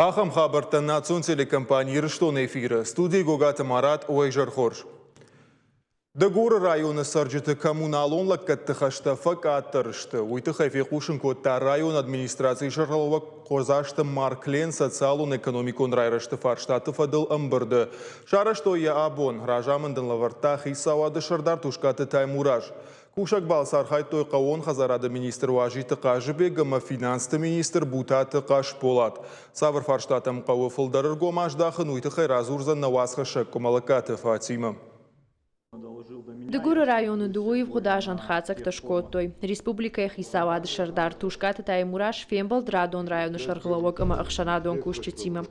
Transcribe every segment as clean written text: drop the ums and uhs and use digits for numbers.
Ахӕм хабӕрттӕ национ телекомпани Ирыстоны эфиры. Студийы Гогаты Марат, уӕ изӕр хорз. Дыгуры районы цӕрджыты коммуналон лӕггӕдты хӕстӕ фӕкъаддӕр сты. Уый тыххӕй фехъусын кодта районы администрацийы сӕргълӕууӕг Хъодзасты Марклен социалон-экономикон райрӕзты фарстаты фӕдыл ӕмбырды. Сарӕзтой йӕ абон. Разамынд ын лӕвӕрдта хицауады сӕрдар Тускъаты Таймураз. Кусӕг балцы архайдтой хъӕууон хӕдзарады министр Уазиты Хъазыбег ӕмӕ финансты министр Бутаты Хъасболат. Цавӕр фарстатӕм хъӕуы фылдӕр ӕргом аздахын, уый тыххӕй радзурдзӕн нӕ уацхӕссӕг Къуымӕлӕгкаты Фатимӕ. Дыгуры районы дыууӕ ивгъуыд азӕн хатдзӕгтӕ скодтой. Республикӕйы хицауады сӕрдар Тускъаты Таймураз фембӕлд радон районы сӕргълӕууӕг ӕмӕ ӕхсӕнадон кусджытимӕ.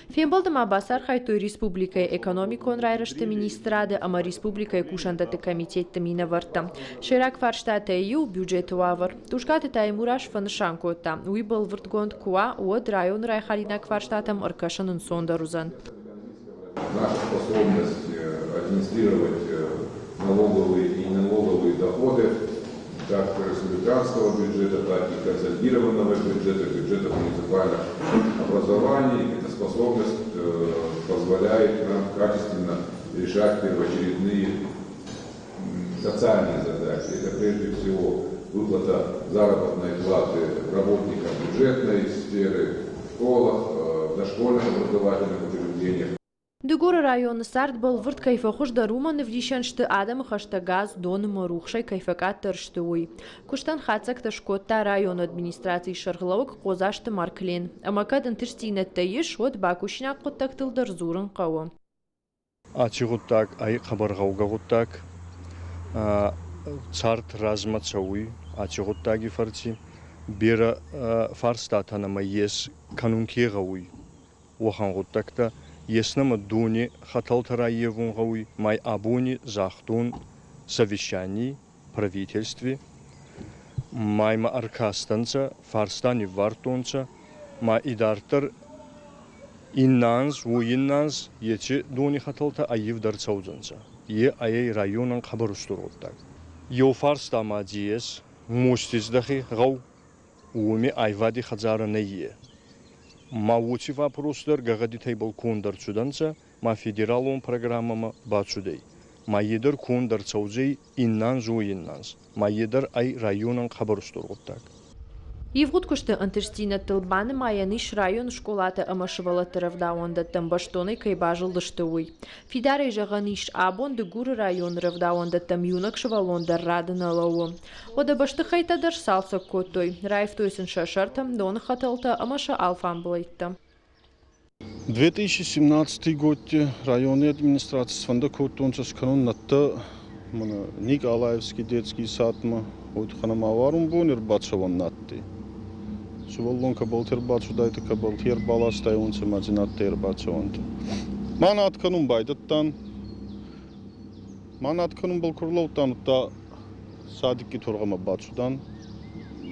Фембӕлды ма бацархайдтой республикӕйы экономикон райрӕзты министрады ӕмӕ республикӕйы кусӕндӕтты комитетты минӕвӕрттӕ. Сӕйраг фарстатӕй иу – бюджеты уавӕр. Тускъаты Таймураз фӕнысан кодта, уый бӕлвырдгонд куы уа, уӕд районы райхалинаг фарстатӕм ӕркӕсын ӕнцондӕр уыдзӕн. Наша способность администрировать налоговые и неналоговые доходы как республиканского бюджета, так и консолидированного бюджета, бюджета муниципальных образований. Эта способность позволяет нам качественно решать первоочередные социальные задачи. Это прежде всего выплата заработной платы работникам бюджетной сферы, в школах, в дошкольных образовательных учреждениях. Дыгуры районы цард бӕлвырд кӕй фӕхуыздӕр, уымӕн ӕвдисӕн сты адӕмы хӕстӕ газ, дон ӕмӕ рухсӕй кӕй фӕкъаддӕр сты, уый. Куыстӕн хатдзӕгтӕ скодта районы администрацийы сӕргълӕууӕг Хъодзасты Марклен. Ӕмӕ кӕд ӕнтыстдзинӕдтӕ ис, уӕд бакусинаг хъуыддӕгтыл дӕр дзурын хъӕуы. Аци гъуддаг ӕй хъӕбӕр гъӕугӕ гъуддаг. Цард размӕ цӕуй аци гъуддаги фӕрци. Берӕ фарстатӕ нӕмӕ ес, кӕнун ке гъӕуй, уӕхӕн гъуддӕгтӕ. Ес нӕмӕ дони хӕтӕлтӕ раййевун гъӕуй, ма абони загътон совещаний правительстви, ма имӕ ӕркастӕнцӕ, фарста ниввардтонцӕ, ма идарддӕр иннӕ анз, уой иннӕ анз еци дони хӕтӕлтӕ ӕййивд ӕрцӕудзӕнцӕ. Е ӕй районӕн хъӕбӕр устур гъуддаг. Еу фарста ма дзи ес, Мостиздӕхи гъӕу, уоми айвади хӕдзарӕ нӕййе. Ма уоци вопрос дӕр гӕгъӕдитӕй конд ӕрцудӕнцӕ, ма федералон программӕмӕ бацудӕй. Ма е дӕр конд ӕрцӕудзӕй иннанз уойиннанз, ма е дӕр ӕй районӕн хъӕбӕр устур гъуддаг. Ивгъуыд куысты ӕнтыстдзинӕдтыл банымайӕн ис районы скъолатӕ ӕмӕ сывӕллӕтты рӕвдауӕндӕттӕм бӕстонӕй кӕй базылдысты, уый. Фидарӕй зӕгъӕн ис, абон Дыгуры районы рӕвдауӕндӕттӕм иунӕг сывӕллон дӕр рады нӕ лӕууы. Уӕдӕ бӕстыхӕйттӕ дӕр сцалцӕг кодтой, раивтой сын сӕ сӕртӕ, доны хӕтӕлтӕ ӕмӕ сӕ алфамбылӕйттӕ. 2017 годти райони администраци сфӕндӕ кодтонцӕ скӕнун нӕдтӕ мӕнӕ Николаевский детский садмӕ, уой туххӕн ӕма уарун бони ӕрбацӕуӕн на адтӕй. Сувӕллон кӕбӕлти ӕрбацудайтӕ, кӕбӕлти ӕрбаластайуонцӕ ма дин адтӕй ӕрбацӕуӕнтӕ. Ма над кӕнун байдӕдтан. Ма над кӕнунбӕл ку рлӕудтан, удта садикки тургъӕмӕ бацудан.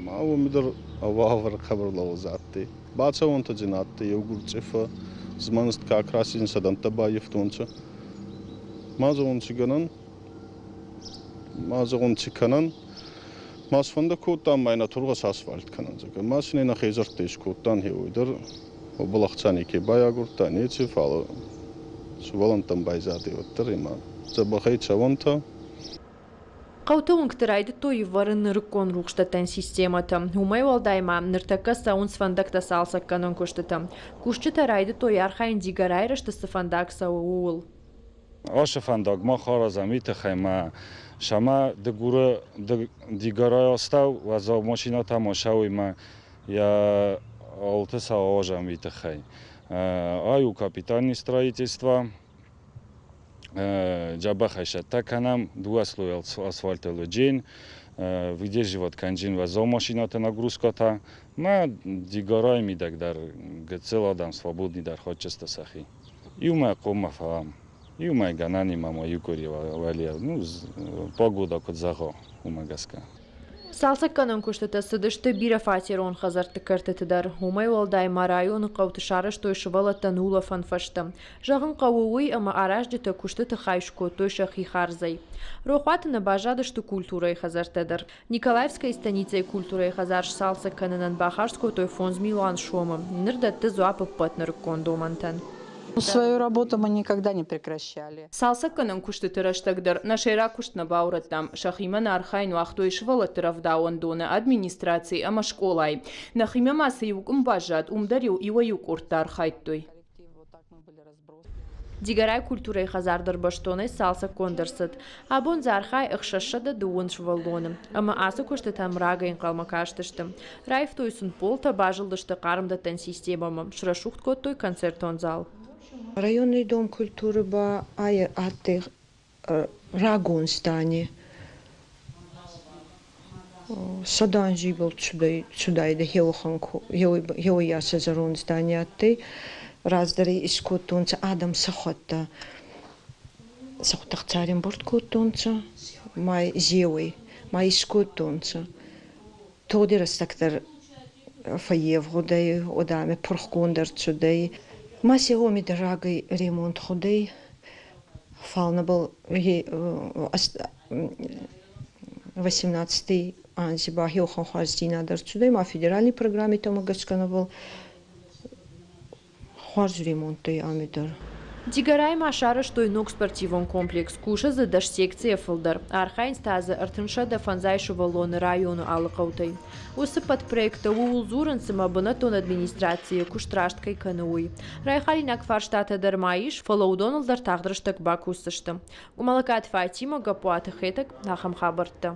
Ма уоми дӕр уавӕр хъӕбӕр лӕгъуз адтӕй. Бацӕуӕнтӕ дин адтӕй еугур цъифӕ, змӕнст как раз ин сӕ дӕнттӕ баййивтонцӕ. Ма зӕгъун, ци гӕнӕн, ма зӕгъун, ци кӕнӕн. Ма сфӕндӕ кодтам ма нӕ тургъӕ асфальт кӕнӕн, зӕгъгӕ. Ма син ӕй нӕхе зӕрдтӕ искодтан хеуой дӕр. Уобӕл ӕхца неке байагурдта, неци, фал сувӕллӕнттӕн байзадӕй уӕддӕр ӕма дзӕбӕхӕй цӕуӕнтӕ. Хъӕуты уынгты райдыдтой ӕвӕрын нырыккон рухсдӕттӕн системӕтӕ. Уымӕй уӕлдай ма ныртӕккӕ цӕуынц фӕндӕгтӕ цалцӕггӕнӕн куыстытӕ. Кусджытӕ райдыдтой архайын Дигорайы рӕзты цы фӕндаг цӕуы, ууыл. Ацы фӕндаг мах аразӕм уый тыххӕй ӕмӕ сӕмӕ Дыгуры Дигорайы астӕу уӕззау машинӕтӕ ма сӕуой ӕмӕ йӕ алты сӕ аразӕм уый тыххӕй. Ай у капитальный строительство. Дзӕбӕхӕй цӕттӕ кӕнӕм дыууӕ слойы асфальтыл джин, выдерживать кӕнджын уӕззау машинӕты нагрузкӕтӕ ма Дигорайы мидӕг дӕр гыццыл адӕм свободный дӕр хочется сӕхи. Иумӕ хъоммӕ фӕлӕм, иумӕ гӕнӕн и ма ма иу къуыри уӕле, ну, погода куыд зӕгъа, уымӕ гӕсгӕ. Цалцӕггӕнӕн куыстытӕ цыдысты бирӕфатерон хӕдзӕртты кӕртыты дӕр. Уымӕй уӕлдай ма районы хъӕуты сарӕзтой сывӕллӕттӕн улӕфӕн фӕзтӕ. Зӕгъын хъӕуы уый, ӕмӕ аразджытӕ куыстыты хай скодтой сӕхи хардзӕй. Рохуаты нӕ баззадысты культурӕйы хӕдзӕрттӕ дӕр. Николаевскӕйы станицӕйы культурӕйы хӕдзар сцалцӕг кӕнынӕн бахардз кодтой 5 милуан сомы. Ныр дӕтты дзуапп ӕппӕт нырыккон домӕнтӕн. Свою работу мы никогда не прекращали. Цалцӕггӕнӕн куыстыты рӕстӕг дӕр нӕ сӕйраг куыст нӕ баурӕдтам. Сӕхимӕ нӕ архайын уагътой сывӕллӕтты рӕвдауӕндоны, администраци ӕмӕ скъолайы. Нӕхимӕ ма цы иу къуым баззад, уым дӕр-иу иуӕй-иу къордтӕ архайдтой. Дигорайы культурӕйы хӕдзар дӕр бӕстонӕй цалцӕггонд ӕрцыд. Абон дзы архайы 620 сывӕллоны. Ӕмӕ ацы куыстытӕм рагӕй ӕнхъӕлмӕ кастысты. Раивтой сын полтӕ, базылдысты хъармдӕттӕн системӕмӕ, срӕсугъд кодтой концертон зал. Районный дом культуры ба адтӕй рагон здани. Сӕдӕ анзи ибӕл цудайдӕ хеуӕййасӕ зӕронд здани адтӕй. Раздӕр искодтонцӕ адӕм сӕхуӕдтӕ. Сӕхуӕдтӕ ӕхца кодтонцӕ, ма зеуӕй, ма искодтонцӕ. Тугъди рӕстӕг дӕр фӕййевгъудӕй, уодӕмӕ пурхгонд ӕрцудӕй. Ма си уоми дӕр рагӕй ремонт гъудӕй, фал нӕбал 18 анзи ба хеуӕхӕн хуарздзийнадӕ ӕрцудӕй, ма федеральный программитӕмӕ гӕсгӕ нӕбал хуарз ремонт ӕй ами дӕр. Дигорайы ма сарӕзтой ног спортивон комплекс. Кусы дзы 10 секцийӕ фылдӕр. Архайынц та дзы 350 сывӕллоны районы алы хъӕутӕй. Уыцы подпроекттӕ ууыл дзурынц, ӕмӕ бынӕттон администрацийы куыст раст кӕй кӕны, уый. Райхалинаг фарстатӕ дӕр ма ис, фӕлӕ уыдоныл дӕр тагъд рӕстӕг бакусдзысты. Къуымӕллӕгаты Фатимӕ, Гаппуаты Хетӕг, ахӕм хабӕрттӕ.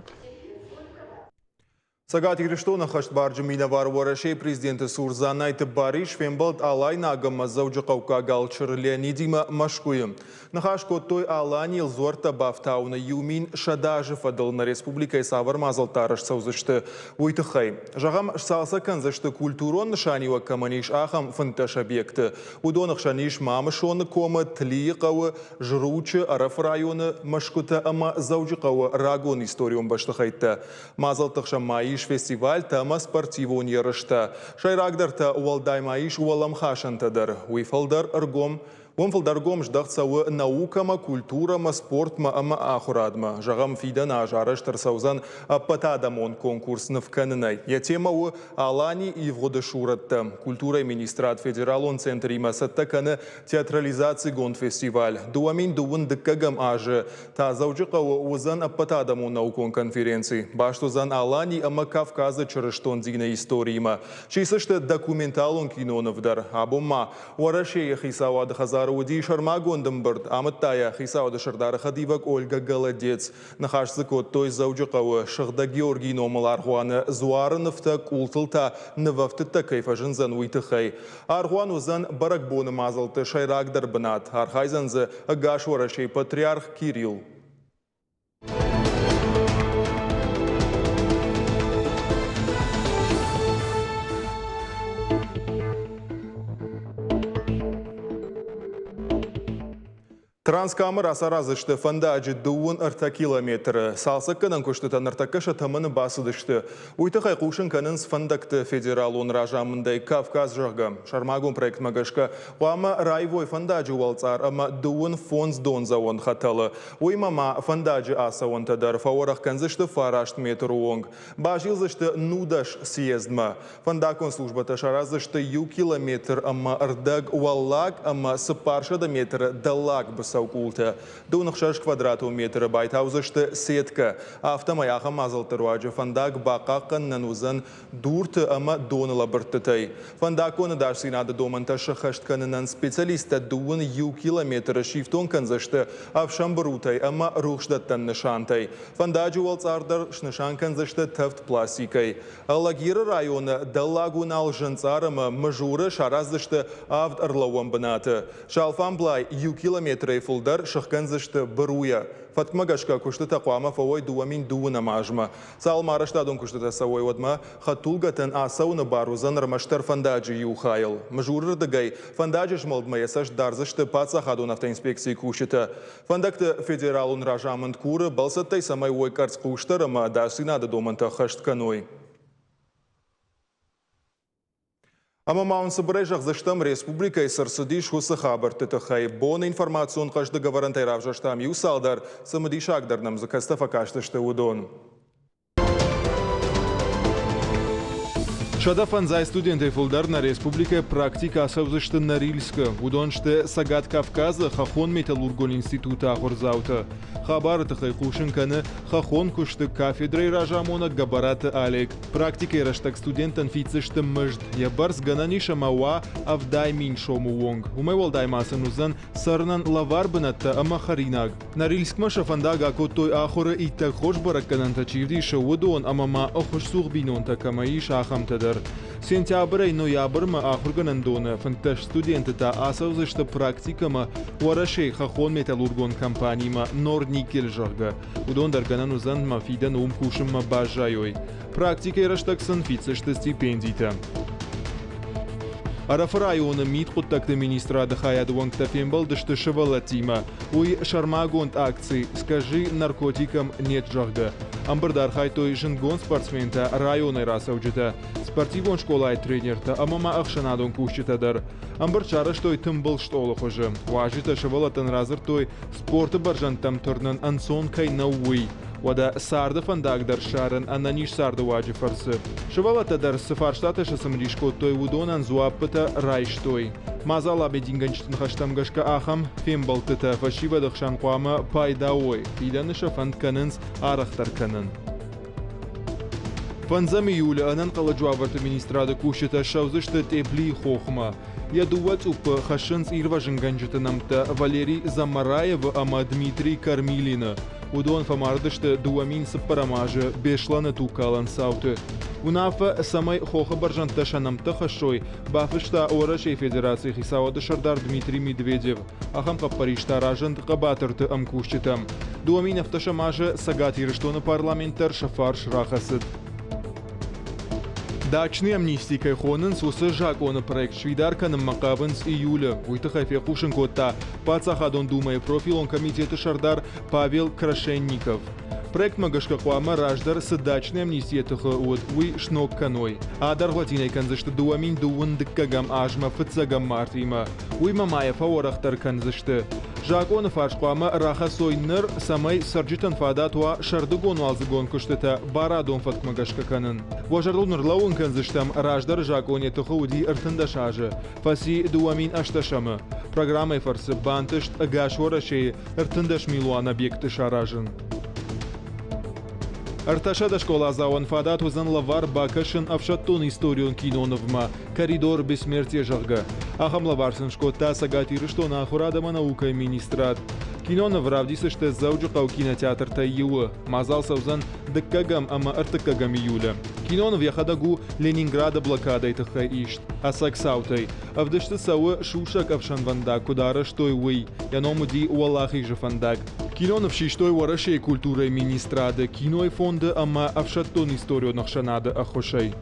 Цӕгат Ирыстоны ӕххӕстбарджын минӕвар Уӕрӕсейы президенты цур Дзанайты Барис фембӕлд алайнаг ӕмӕ дзӕуджыхъӕуккаг алчыр Леонидимӕ Мӕскуыйы. Ныхас кодтой Аланийыл дзуӕрттӕ бафтауыны 1100 азы фӕдыл нӕ республикӕйы цавӕр мадзӕлттӕ арӕзт цӕудзысты, уый тыххӕй. Зӕгъӕм, сцалцӕг кӕндзысты культурон нысаниуӕг кӕмӕн ис, ахӕм 15 объекты. Уыдоны хсӕн ис Мамысоны комы, Тлийы хъӕуы, Зручы, Ӕрӕфы районы, Мӕскуытӕ ӕмӕ Дзӕуджыхъӕуы рагон историон бӕстыхӕйттӕ. Мадзӕлтты хсӕн ма ис фестивальтӕ ӕмӕ спортивон ерыстӕ. Сӕйрагдӕртӕ уӕлдай ма ис уӕлӕмхасӕнтӕ дӕр. Уый фылдӕр ӕргом Уым фылдӕр гом здӕхт цӕуы наукӕмӕ, культурӕмӕ, спортмӕ ӕмӕ ахуырадмӕ. Зӕгъӕм, фидӕн аз арӕзт ӕрцӕудзӕн ӕппӕтадӕмон конкурс ныв кӕнынӕй. Йӕ темӕ у Алани ивгъуыды сурӕттӕ. Культурӕйы министрад федералон центримӕ цӕттӕ кӕны театрализацигонд фестиваль. 2022 азы та Дзӕуджыхъӕуы уыдзӕн ӕппӕтадӕмон наукон конференци. Баст уыдзӕн Алани ӕмӕ Кавказы чырыстон дины историимӕ. Сисдзысты документалон киноныв дӕр. Абон ма Уӕрӕсейы хицауады хӕдзары уыди сӕрмагонд ӕмбырд, амыдта йӕ хицауады сӕрдары хӕдивӕг Ольга Голодец. Ныхас дзы кодтой Дзӕуджыхъӕуы Сыгъдӕг Георгийы номыл аргъуаны дзуары нывтӕ, къултыл та нывӕфтыдтӕ кӕй фӕзындзӕн, уый тыххӕй. Аргъуан уыдзӕн бӕрӕгбоны мадзӕлтты сӕйрагдӕр бынат. Архайдзӕн дзы ӕгас Уӕрӕсейы патриарх Кирилл. Транскамы рацараздзысты фӕндаджы 33 километры. Цалцӕггӕнӕн куыстытӕ ныртӕккӕ сӕ тӕмӕны бацыдысты. Уый тыххӕй хъусын кӕнынц фӕндӕгты федералон разамындӕй Кавказ, зӕгъгӕ. Сӕрмагонд проектмӕ гӕсгӕ хъуамӕ раивой фӕндаджы уӕлцъар ӕмӕ 35 дондзӕуӕн хӕтӕлы. Уыимӕ ма фӕндаджы ацӕуӕнтӕ дӕр фӕуӕрӕх кӕндзысты 9 метры онг. Базилдзысты 19 съездмӕ. Фӕндаггон службӕтӕ сараздзысты иу километр ӕмӕ ӕрдӕг уӕллаг ӕмӕ 400 метры дӕллаг быцӕукъултӕ. 26 квадратон метры байтаудзысты сеткӕ. Афтӕмӕй ахӕм мадзӕлтты руаджы фӕндаг бахъахъхъӕнынӕн уыдзӕн дурты ӕмӕ доны лӕбырдтытӕй. Фӕндаггон ӕдасдзинады домӕнтӕ сӕххӕст кӕнынӕн специалисттӕ 21 километры сифтонг кӕндзысты ӕфсӕнбырутӕй ӕмӕ рухсдӕттӕн нысантӕй. Фӕндаджы уӕлцъар дӕр снысан кӕндзысты тӕвд пластикӕй. Алагиры районы Дӕллаг Уынал Зынцъар ӕмӕ Мызуры сараздзысты авд ӕрлӕууӕн бынаты. Сӕ алфамблай иу километрӕй. студентӕй фылдӕр сыхгӕндзысты быруйӕ. Фӕткмӕ гӕсгӕ куыстытӕ хъуамӕ фӕуой 2020 азмӕ. Цалынмӕ арӕзтадон куыстытӕ цӕуой, уӕдмӕ хӕдтулгӕтӕн ацӕуыны бар уыдзӕн ӕрмӕстдӕр фӕндаджы иу хайыл. Мызуры рдыгӕй фӕндаджы змӕлдмӕ йӕ цӕст дардзысты паддзахадон автоинспекцийы кусджытӕ. Фӕндӕгты федералон разамынд куры бӕлцӕттӕй, цӕмӕй уой къӕрцхъусдӕр ӕмӕ ӕдасдзинады домӕнтӕ ӕххӕст кӕной. Ӕмӕ ма уын цыбырӕй зӕгъдзыстӕм, республикӕйы цы рцыдис, уыцы хабӕртты тыххӕй. Боны информацион хъӕздыг ӕвӕрӕнтӕй равзӕрстам иу цалдӕр, цымыдисагдӕр нӕм дзы кӕцытӕ фӕкастысты, уыдон. 150 студентӕй фылдӕр нӕ республикӕйы практикӕ ацӕудзысты Норильскы. Уыдон сты Цӕгат Кавказы хӕххон-металлургон институты ахуырдзаутӕ. Хабары тыххӕй хъусын кӕны хӕххон куысты кафедрӕйы разамонӕг Гӕбӕраты Олег. Практикӕйы рӕстӕг студенттӕн фиддзысты мызд. Йӕ бӕрц гӕнӕн ис ӕмӕ уа 70 000 сомы онг. Уымӕй уӕлдай ма сын уыдзӕн цӕрынӕн лӕвар бынӕттӕ ӕмӕ хӕринаг. Норильскмӕ сӕ фӕндаг акодтой ахуыры иттӕг хорз бӕрӕггӕнӕнтӕ чи вдисы, уыдон ӕмӕ ма ӕххуысцух бинонтӕ кӕмӕ ис, ахӕмтӕ дӕр. Сентябрӕй ноябрмӕ ахуыргӕнӕндоны 15 студенты та ацӕудзысты практикӕмӕ Уӕрӕсейы хӕххон-металлургон компанимӕ Норникель, зӕгъгӕ. Уыдон дӕр гӕнӕн уыдзӕн мӕ фидӕны уым кусынмӕ баззайой. Практикӕйы рӕстӕг сын фиддзысты стипендитӕ. Ӕрӕфы районы мидхъуыддӕгты министрады хайады уӕнгтӕ фембӕлдысты сывӕллӕттимӕ. Уый сӕрмагонд акци «Скажи наркотикам нет», зӕгъгӕ. Ӕмбырды архайдтой зындгонд спортсментӕ, районӕй рацӕуджытӕ, спортивон скъолайы тренертӕ ӕмӕ ма ӕхсӕнадон кусджытӕ дӕр. Ӕмбырд сарӕзтой тымбыл стъолы хуызы. Уазджытӕ сывӕллӕттӕн радзырдтой, спорты бӕрзӕндтӕм тырнын ӕнцон кӕй нӕу, уый. Уӕдӕ царды фӕндаг дӕр ссарын ӕнӕниз цардыуаджы фӕрцы. Сывӕллӕттӕ дӕр цы фарстатӕ сцымыдис кодтой, уыдонӕн дзуаппытӕ райстой. Мадзал абедингӕнджыты ныхӕстӕм гӕсгӕ ахӕм фембӕлдтытӕ фӕсивӕды хсӕн хъуамӕ пайда уой, фидӕны сӕ фӕнд кӕнынц арӕхдӕр кӕнын. Фӕндзӕм июлы ӕнӕнхъӕлӕджы уавӕрты министрады кусджытӕ ссӕудзысты Тъеплийы хохмӕ. Йӕ дыууӕ цъуппы хӕссынц ирвӕзынгӕнджыты нӕмттӕ Валерий Замараевы ӕмӕ Дмитрий Кормилины. Уыдон фӕмардысты 2004 азы Беслӕны тугкалӕн цауты. Уынаффӕ, цӕмӕй хохы бӕрзӕндтӕ сӕ нӕмттӕ хӕссой, бафыста Уӕрӕсейы Федерацийы хицауады сӕрдар Дмитрий Медведев. Ахӕм хъӕппӕрис та разынд хъӕбатырты ӕмкусджытӕм. 2017 азы Цӕгат Ирыстоны парламент дӕр сӕ фарс рахӕцыд. Дачный амнисти кӕй хонынц, уыцы закъоны проект сфидар кӕнынмӕ хъавынц июлы. Уый тыххӕй фехъусын кодта Паддзахадон Думӕйы профилон комитеты сӕрдар Павел Крашенников. Проектмӕ гӕсгӕ хъуамӕ раздӕр цы дачный амнистийы тыхы уыд, уый сног кӕной. Адӕргъвӕтинӕй кӕндзысты 2022 азмӕ фыццӕгӕм мартъимӕ. Уыимӕ ма йӕ фӕуӕрӕхдӕр кӕндзысты. Закъоны фарс хъуамӕ рахӕцой ныр, цӕмӕй цӕрджытӕн фадат уа сӕрдыгон-уалдзыгон куыстытӕ барадон фӕткмӕ гӕсгӕ кӕнын. Уӕ зӕрдыл ныллӕууын кӕндзыстӕм, раздӕры закъон йӕ тыхы уыди 13 азы, фӕци 2008-ӕмы. Программӕйы фӕрцы бантыст ӕгас Уӕрӕсейы 13 милуан объекты саразын. 300 скъоладзауӕн фадат уыдзӕн лӕвар бакӕсын ӕфсӕддон-историон кинонывмӕ «Коридор бессмертия», зӕгъгӕ. Ахӕм лӕвар сын скодта Цӕгат Ирыстоны ахуырад ӕмӕ наукӕйы министрад. Киноныв равдисдзысты Дзӕуджыхъӕуы кинотеатртӕй иуы. Мадзал цӕудзӕн дыккӕгӕм ӕмӕ ӕртыккӕгӕм июлы. Киноныв йӕхӕдӕг у Ленинграды блокадӕйы тыххӕй ист. Ӕцӕг цаутӕй. Ӕвдысты цӕуы сусӕг ӕфсӕнвӕндаг куыд арӕзтой, уый. Йӕ ном уыди Уӕлахизы фӕндаг. Киноныв систой Уӕрӕсейы культурӕйы министрады, кинойы фонды ӕмӕ ӕфсӕддон-историон ӕхсӕнады ӕххуысӕй.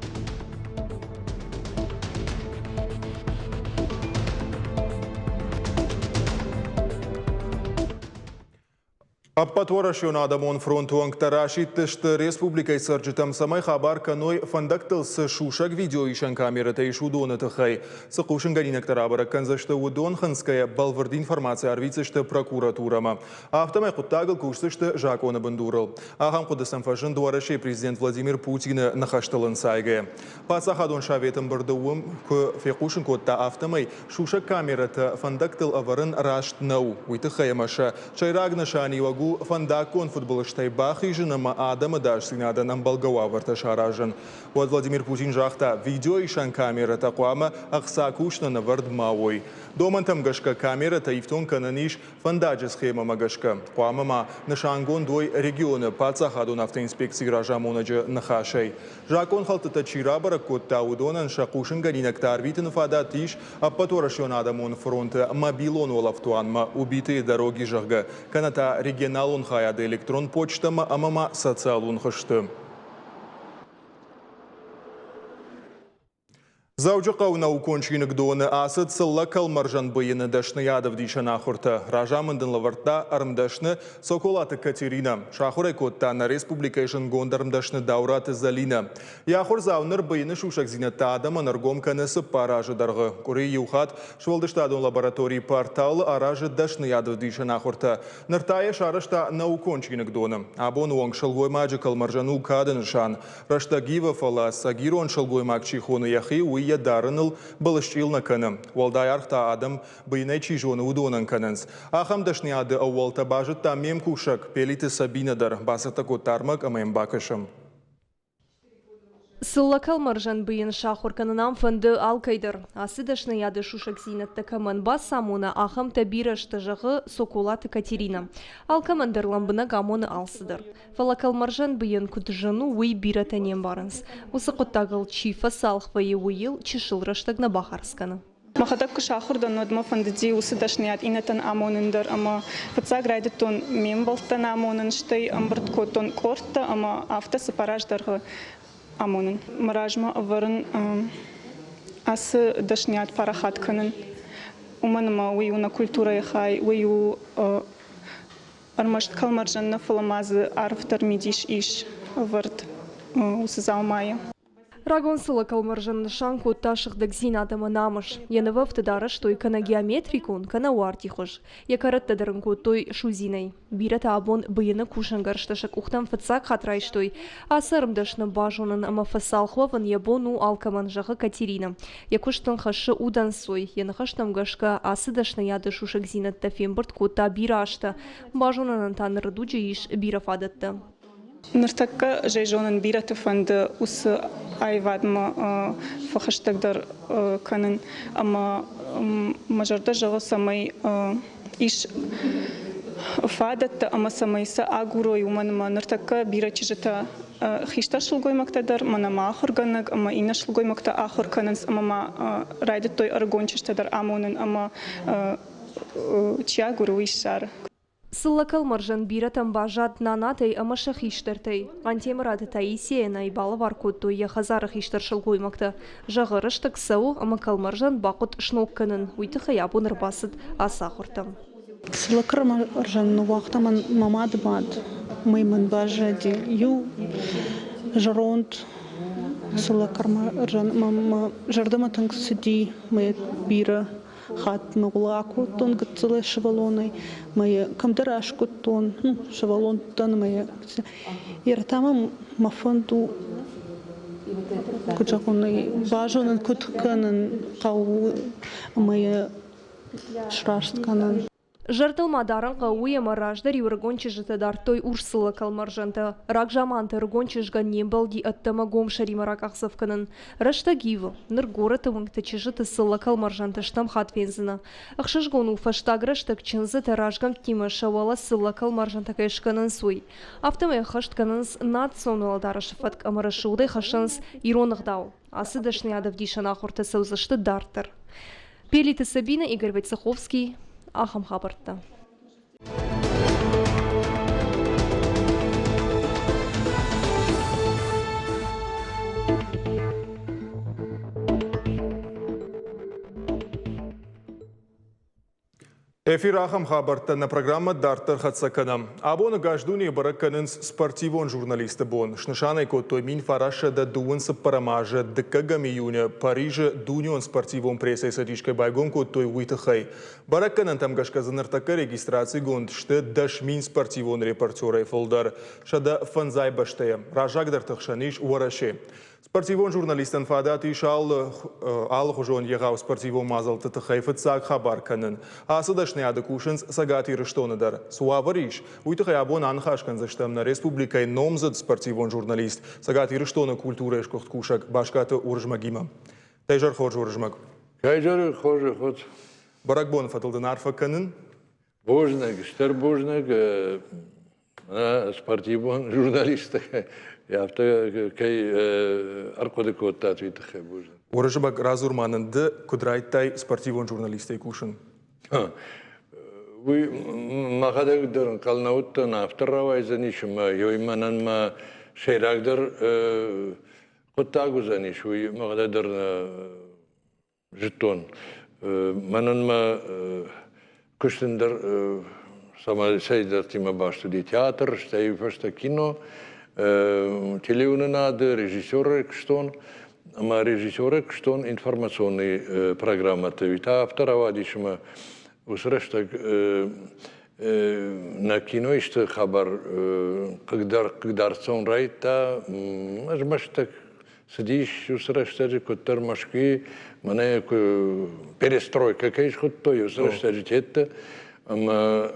Ӕппӕтуӕрӕсеон адӕмон фронты уӕнгтӕ расидтысты республикӕйы цӕрджытӕм, цӕмӕй хабар кӕной, фӕндӕгтыл цы сусӕг видеоисӕн камерӕтӕ ис, уыдоны тыххӕй. Цы хъусынгӕнинӕгтӕ рабӕрӕг кӕндзысты, уыдон хынцгӕйӕ бӕлвырд информаци арвитдзысты прокуратурӕмӕ. Афтӕмӕй хъуыддагыл кусдзысты закъоны бындурыл. Ахӕм хъуыды сӕм фӕзынд Уӕрӕсейы президент Владимир Путины ныхӕстыл ӕнцайгӕйӕ. Паддзахадон советы ӕмбырды уым куы фехъусын кодта, афтӕмӕй сусӕг камерӕтӕ фӕндӕгтыл ӕвӕрын раст нӕу, уый тыххӕй ӕмӕ сӕ сӕйраг нысаниуӕг у. у фӕндаггон фыдбылызтӕй бахизын ӕмӕ адӕмы ӕдасдзинадӕн ӕмбӕлгӕ уавӕртӕ саразын. Уӕд Владимир Путин загъта, видеоисӕн камерӕтӕ хъуамӕ ӕхца кусынӕн ӕвӕрд ма уой. Домӕнтӕм гӕсгӕ камерӕтӕ ифтонг кӕнӕн ис фӕндаджы схемӕмӕ гӕсгӕ. Хъуамӕ ма нысангонд уой регионы паддзахадон автоинспекцийы разамонӕджы ныхасӕй. Закъонхӕлдтытӕ чи рабӕрӕг кодта, уыдонӕн сӕ хъусынгӕнинӕгтӕ арвитыны фадат ис Ӕппӕтуӕрӕсеон адӕмон фронты мобилон уӕлӕфтуанмӕ «Убитые дороги», зӕгъгӕ, кӕнӕ та регионалон хайады электрон почтӕмӕ ӕмӕ ма социалон хызты. Дзӕуджыхъӕуы наукон чиныгдоны ацыд цыллӕ кӕлмӕрзӕн быйыны дӕсныйад ӕвдисӕн ахуыртӕ. Разамынд ын лӕвӕрдта ӕрмдӕсны Цоколаты Катеринӕ. Сахуыр ӕй кодта нӕ республикӕйы зындгонд ӕрмдӕсны Даураты Зӕлинӕ. Йӕ ахуырдзау ныр быйыны сусӕгдзинӕдтӕ адӕмӕн ӕргом кӕны цыппар азы дӕргъы. Къуыри иу хатт сфӕлдыстадон лабораторийы порталы аразы дӕсныйад ӕвдисӕн ахуыртӕ. Ныр та йӕ сарӕзта наукон чиныгдоны. Абоны онг сылгоймаджы кӕлмӕрзӕн у кады нысан. Рӕстӕг ивы, фӕлӕ ӕцӕг ирон сылгоймаг чи хоны йӕхи, уый йӕ дарыныл былысчъил нӕ кӕны. Уӕлдай аргъ та адӕм быйынӕй чи зоны, уыдонӕн кӕнынц. Ахӕм дӕсныйады ӕууӕлтӕ базыдта ме мкусӕг Пелиты Сабинӕ дӕр. Бацӕттӕ кодта ӕрмӕг ӕмӕ йӕм бакӕсӕм. Цыллӕ кӕлмӕрзӕн быйын сахуыр кӕнын ам фӕнды алкӕй дӕр. Ацы дӕсныйады сусӕгдзинӕдтӕ кӕмӕн бацамона, ахӕмтӕ бирӕ сты, зӕгъы Соколаты Катеринӕ. Алкӕмӕн дӕр лӕмбынӕг амоны алцыдӕр. Фӕлӕ кӕлмӕрзӕн быйын куыд зын у, уый бирӕтӕ не мбарынц. Уыцы хъуыддагыл чи фӕцалх вӕййы, уый йыл чысыл рӕстӕг нӕ бахардз кӕны. Мӕхӕдӕг куы сахуыр дӕн, уӕд мӕ фӕндыди уыцы дӕсныйад иннӕтӕн амонын дӕр ӕмӕ фыццаг райдыдтон ме мбӕлттӕн амонын, стӕй ӕмбырд кодтон къордтӕ ӕмӕ афтӕ цыппар азы дӕргъы амонын. Мӕ размӕ ӕвӕрын ацы дӕсныйад парахат кӕнын, уымӕн ӕмӕ уый у нӕ культурӕйы хай, уый у ӕрмӕст кӕлмӕрзӕн нӕ, фӕлӕ ма дзы арфдӕр мидис ис ӕвӕрд уыцы дзаумайы. Рагон сылы кӕлмӕрзӕн нысан кодта сыгъдӕгдзинад ӕмӕ намыс. Йӕ нывӕфтыд арӕзтой кӕнӕ геометрикон, кӕнӕ уардихуыз. Йӕ кӕрӕттӕ дӕр ын кодтой судзинӕй. Бирӕтӕ абон быйыны кусӕнгӕрзтӕ сӕ къухтӕм фыццаг хатт райстой. Ацы ӕрмдӕсны базонын ӕмӕ фӕцалх уӕвын йӕ бон у алкӕмӕн, зӕгъы Катеринӕ. Йӕ куыст ын хӕссы удӕнцой. Йӕ ныхӕстӕм гӕсгӕ, ацы дӕсныйады сусӕгдзинӕдтӕ фембырд кодта бирӕ азтӕ. Базонынӕн та ныры дуджы ис бирӕ фадӕттӕ. Ныртӕккӕ ӕз зонын, бирӕты фӕнды уыцы аивадмӕ фӕхӕстӕгдӕр кӕнын ӕмӕ мӕ зӕрдӕ зӕгъы, цӕмӕй ис фадӕттӕ ӕмӕ цӕмӕй сӕ агурой, уымӕн ӕмӕ ныртӕккӕ бирӕ чызджытӕ хистӕр сылгоймӕгтӕ дӕр, мӕнӕ ма ахуыргӕнӕг ӕмӕ иннӕ сылгоймӕгтӕ ахуыр кӕнынц ӕмӕ ма райдыдтой ӕрыгон чызджытӕ дӕр амонын ӕмӕ чи агуры, уый ссары. Цыллӕ кӕлмӕрзӕн бирӕтӕм баззад нанатӕй ӕмӕ сӕ хистӕртӕй. Хъантемыраты Таисийӕн ӕй балӕвар кодтой йӕ хӕдзары хистӕр сылгоймӕгтӕ. Зӕгъы, рӕстӕг цӕуы ӕмӕ кӕлмӕрзӕн бахъуыд сног кӕнын, уый тыххӕй абон ӕрбацыд ацы ахуыртӕм. Цыллӕ кӕлмӕрзӕн ныууагъта мӕ мады мад. Мӕ мын баззади иу зӕронд цыллӕ кӕлмӕрзӕн. Мӕ зӕрдӕмӕ тынг цыди, мӕ бирӕ хатт мӕ акодтон гыццылӕй сывӕллонӕй, мӕ йӕ кӕмдӕр аскъуыдтон, ну, сывӕллон дӕн ӕмӕ йӕ Йе та мӕ фӕнд у, куыд зӕгъон, базонын, куыд кӕнын хъӕуы ӕмӕ йӕ сраст кӕнын. Зӕрдыл ма дарын хъӕуы уый, ӕмӕ раздӕр-иу ӕрыгон чызджытӕ дардтой урс цыллӕ кӕлмӕрзӕнтӕ. Рагзаманты ӕрыгон чызгӕн не мбӕлди ӕддӕмӕ гом сӕримӕ ракъахдзӕф кӕнын. Рӕстӕг ивы. Ныр горӕты уынгты чызджыты цыллӕ кӕлмӕрзӕнтӕ стӕм хатт фендзынӕ. Ӕхсызгон у, фӕстаг рӕстӕг чындзытӕ разгӕмттимӕ сӕ уӕлӕ цыллӕ кӕлмӕрзӕнтӕ кӕй скӕнынц, уый. Афтӕмӕй ӕххӕст кӕнынц национ уӕлӕдарӕсы фӕтк ӕмӕ рӕсугъдӕй хӕссынц ирон ӕгъдау. Ацы дӕсныйад ӕвдисӕн ахуыртӕ цӕудзысты дарддӕр. Пелиты Сабина, Игорь Войцеховский. Ахӕм хабӕрттӕ. Эфир ахӕм хабӕрттӕ нӕ программӕ дарддӕр хӕццӕ кӕнӕм. Абоны газ дунейы бӕрӕг кӕнынц спортивон журналисты бон. Снысан ӕй кодтой 1924 азы дыккӕгӕм июны Парижы дунеон спортивон прессӕйы цӕдис кӕй байгом кодтой, уый тыххӕй. Бӕрӕггӕнӕнтӕм гӕсгӕ дзы ныртӕккӕ регистрацигонд сты 10 000 спортивон репортерӕй фылдӕр 105 бӕстӕйӕ. Раззагдӕрты хсӕн ис Уӕрӕсе. Спортивон журналистӕн фадат ис алы алыхуызон егъау спортивон мадзӕлтты тыххӕй фыццаг хабар кӕнын. Ацы дӕсныйады кусынц Цӕгат Ирыстоны дӕр. Цы уавӕр ис, уый тыххӕй абон аныхас кӕндзыстӕм нӕ республикӕйы номдзыд спортивон журналист, Цӕгат Ирыстоны культурӕйы сгуыхт кусӕг Баскаты Уырызмӕгимӕ. Дӕ изӕр хорз, Уырызмӕг. Кӕй хорз, ход. Бӕрӕгбоны фӕдыл дын арфӕ кӕнын. Бузныг, стыр бузныг спортивон журналисттӕ афтӕ кӕй ӕрхъуыды кодтат, уый тыххӕй бузныг. Уырызмӕг, радзур ма нын, ды куыд райдтай спортивон журналистӕй кусын? Уый мӕхӕдӕг дӕр ӕнхъӕл нӕ уыдтӕн, афтӕ рауайдзӕнис ӕмӕ ёй мӕнӕн мӕ сӕйрагдӕр хъуыддаг уыдзӕнис, уый мӕхӕдӕг дӕр нӕ зыдтон. Мӕнӕн мӕ куыст ӕндӕр цӕйдӕртимӕ баст уыди театр, стӕй фӕстӕ кино, телеуынынады, режиссерӕй куыстон. Ӕмӕ режиссерӕй куыстон информационный программӕты. Уый та афтӕ рауадис, ӕмӕ уыцы рӕстӕг нӕ киноисты хабар хъыгдард цӕуын райдыдта. Ӕз мӕстӕг Цыдис уыцы рӕстӕджы куыддӕр Мӕскуыйы, мӕнӕ куы перестройкӕ кӕй схуыдтой, уыцы рӕстӕджы тетты. Ӕмӕ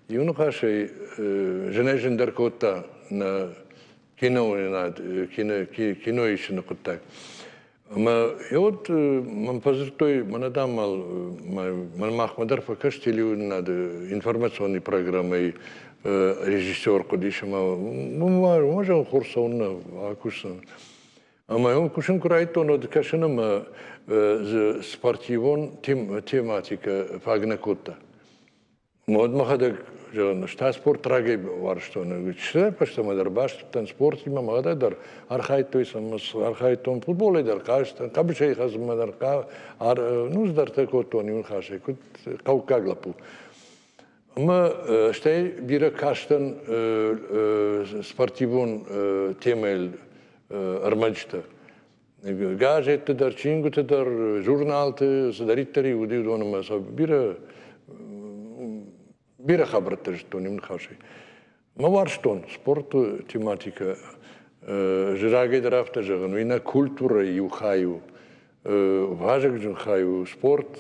иу ныхасӕй зынӕй-зындӕр кодта нӕ киноуынынад, кино исыны хъуыддаг. Ӕмӕ уӕд мӕм фӕдзырдтой, мӕнӕ дам мӕн махмӕ дӕр фӕкӕс телеуынынады информационный программӕйы режиссер хъуыдис ӕмӕ уымӕ зӕгъын хорз цӕуыннӕ акусдзӕн. Ӕмӕ уым кусын куы райдыдтон, уӕд кӕсын ӕмӕ дзы спортивон тематикӕ фаг нӕ кодта. Уӕд мӕхӕдӕг зӕгъын, ӕз та спорт рагӕй уарзтон. Чысылӕй фӕстӕмӕ дӕр баст уыдтӕн спортимӕ, мӕхӕдӕг дӕр архайдтой, архайдтон футболӕй дӕр хъазтӕн, хъӕбысӕй хӕцынмӕ дӕр ну, цыдӕртӕ кодтон иу ныхасӕй, куыд хъӕуккаг лӕппу. Ӕмӕ стӕй бирӕ кастӕн спортивон темӕйыл ӕрмӕджытӕ. Газетты дӕр, чингуыты дӕр, журналты, цыдӕриддӕр уыди, уыдон ӕмӕ сӕ бирӕ бирӕ хабӕрттӕ зыдтон иу ныхасӕй. Мӕ уарзтон спорты тематикӕ. Рагӕй дӕр афтӕ зӕгъын, уый нӕ культурӕйы иу хай у. Вазыгджын хай у спорт,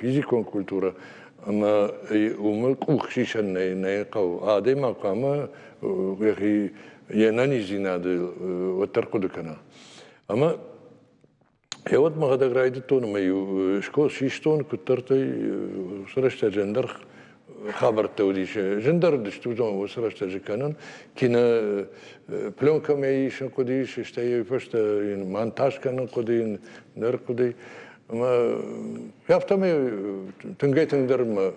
физикон культурӕ, ӕмӕ уымы къух сисӕн нӕ, нӕ хъӕуы. Адӕймаг хъуамӕ йӕхи йе нӕниздзинады уӕддӕр хъуыды кӕна. Ӕмӕ Гъеуӕд мӕхӕдӕг райдыдтон ӕмӕ-иу систон куыддӕртӕй уыцы рӕстӕджы ӕндӕр хабӕрттӕ уыдис. Зындӕр уыдысты уыдон уыцы рӕстӕджы кӕнын. Кино пленкӕмӕ исын хъуыдис, стӕй уый фӕстӕ йын монтаж кӕнын хъуыди, ныр хъуыди. Ӕмӕ афтӕмӕй тынгӕй-тынгдӕр мӕ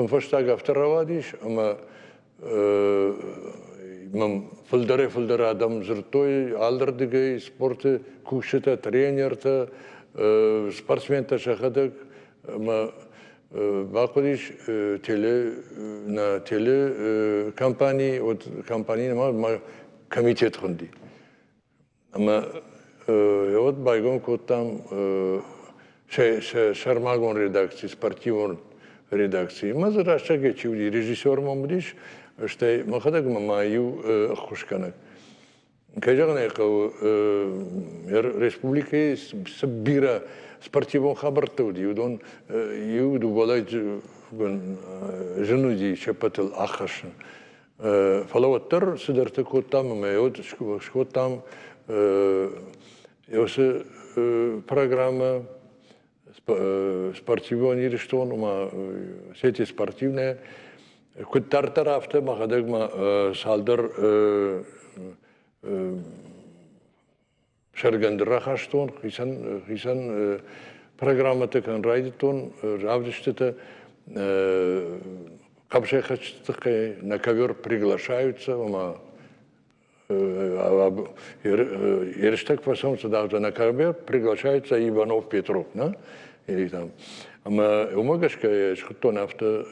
фӕстаг афтӕ рауадис, ӕмӕ мӕм фылдӕрӕй-фылдӕр адӕм дзырдтой алырдыгӕй спорты кусджытӕ, тренертӕ, спортсментӕ сӕхӕдӕг ӕмӕ бахъуыдис теле нӕ телекомпани, вот компани нымад комитет хуынди. Ӕмӕ уӕд байгом кодтам сӕрмагонд редакци, спортивон редакци. Ӕмӕ дзы рӕстӕгӕй чи уыди, режиссер мӕм уыдис, стӕй мӕхӕдӕг мӕ ма иу ӕххуысгӕнӕг. Кӕй зӕгъын ӕй хъӕуы, республикӕйы цы бирӕ спортивон хабӕрттӕ уыди, уыдон иу дыууӕлӕй зын уыди се ппӕтыл ӕххӕссын. Фӕлӕ уӕддӕр цыдӕртӕ кодтам ӕмӕ уӕд скодтам уыцы программӕ «Спортивон Ирыстон», ома сети спортивная. Куыд дарддӕр, афтӕ мӕхӕдӕг ма цалдӕр сӕргӕнды рахастон, хицӕн, хицӕн программӕтӕ кӕнын райдыдтон, равдыстытӕ. Хъӕбысӕйхӕцджыты тыххӕй на ковер приглашаются, ома ерыстӕг фӕцӕуынц дӕргътӕ на ковер приглашается Иванов Петров, на? Или там. Ӕмӕ уымӕ гӕсгӕ схуыдтон афтӕ